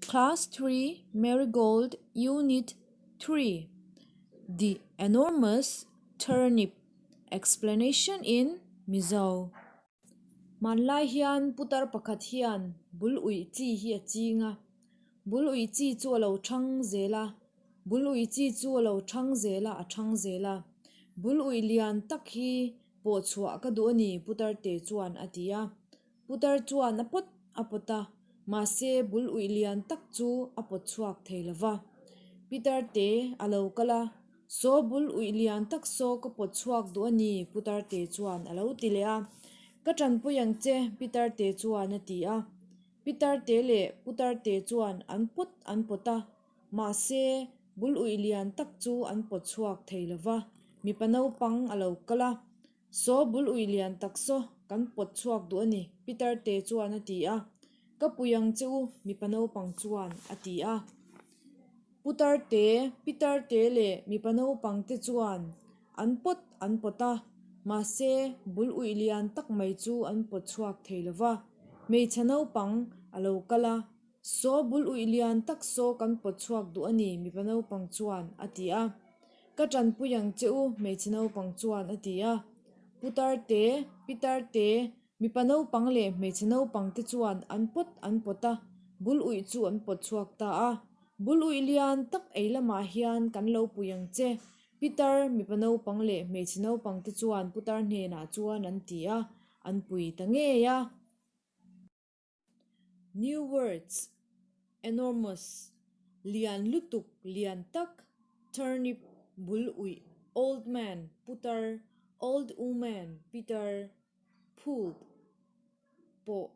Class 3 Marigold Unit 3 The Enormous Turnip Explanation in Mizo Hmanlai hian putar pakhat hian bul uih chi hi a ching a, bul uih chi chu a lo thang zel a, bul uih chi chu a lo thang zel a, a thang zel a. Bul uih lian tak hi pawh chhuah ka duh a ni putar te chuan a ti a. Putar chuan a pawt a pawt a, mahse bul uih lian tak chu a pawt chhuak thei lo va. Pitar te a lo kal a, Saw bul uih lian tak saw ka pawt chhuak duh a ni Putar te chuan a lo ti leh a. Ka tanpui ang che Pitar te chuan a ti a. Pitar te leh Putar te chuan an pawt an pawt a, mahse bul uih lian tak chu an pawt chhuak thei lo va. Mipa naupang a lo kal a. Saw bul ui lian tak saw kan pawt chhuak duh a ni, Peter te chuan a ti a. Ka pui ang che u, mipa naupang chuan a ti a. Putar te, Peter te leh mipa naupang te chuan an pawt an pawt a, mahse bul ui lian tak mai chu an pawt chhuak thei lo va. Hmeichhe naupang a lo kal a, Saw bul uih lian tak saw kan pawt chhuak duh a ni, mipa naupang chuan a ti a. Ka tanpui ang che u, hmeichhe naupang chuan a ti a. Putar te, pitar te, mipa naupang leh hmeichhe naupang te chuan an pawt an pawt a, bul uih chu an pawt chhuak ta a. Bul uih lian tak ei lamah hian kan lo pui ang che, pitar, mipa naupang leh hmeichhe naupang te chuan putar hnenah chuan an ti a, an pui ta ngei a. New words, enormous, lian lutuk, lian tak, turnip, bul uih, old man, putar, old woman, pitar, pulled, pawh.